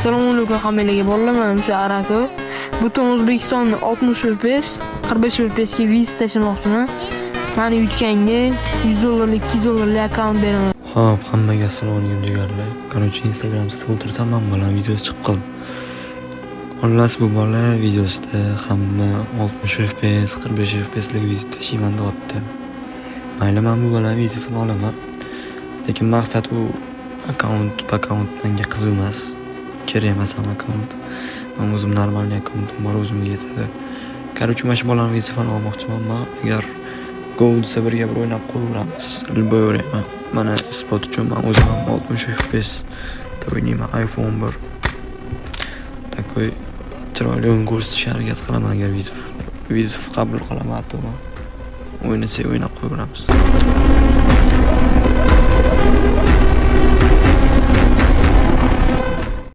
Assalomu alaykum hammalarga, bolalar. Mana o'sha Arako. Butun O'zbekistonni 60 FPS, 45 FPS ga вызов tashlamoqchiman. Mani yutganga 100 dollarlik, 200 dollarlik akkaunt beraman. Xo'p, hammaga assalomu alaykum, jigarlar. Короче, Instagramda o'tirsam, man bilan videosi chiqib qoldi. Xullas, bu bola videosida hamma 60 FPS, 45 FPS lik вызов tashlayman deyapti. Mayli, man bu bolani вызов ini olaman. Lekin maqsad u akkaunt menga qiziq emas. Kerak emas ham akkaunt. Man o'zim нормальный akkauntim bor, o'zimga yetadi. Короче, mana shu bolani вызов ini olmoqchiman man. Agar go desa, birga bir o'ynab qo'yaveramiz. Любой время. Mana, isbot uchun man o'zim ham 60 FPS da o'ynayman, iPhone 1. Такой chiroyli o'yin ko'rsatishga harakat qilaman, agar вызов qabul qilaman, то man. O'ynasak, o'ynab qo'yaveramiz.